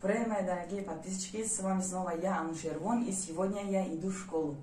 Привет, мои дорогие подписчики, с вами снова я, Анушервон, и сегодня я иду в школу.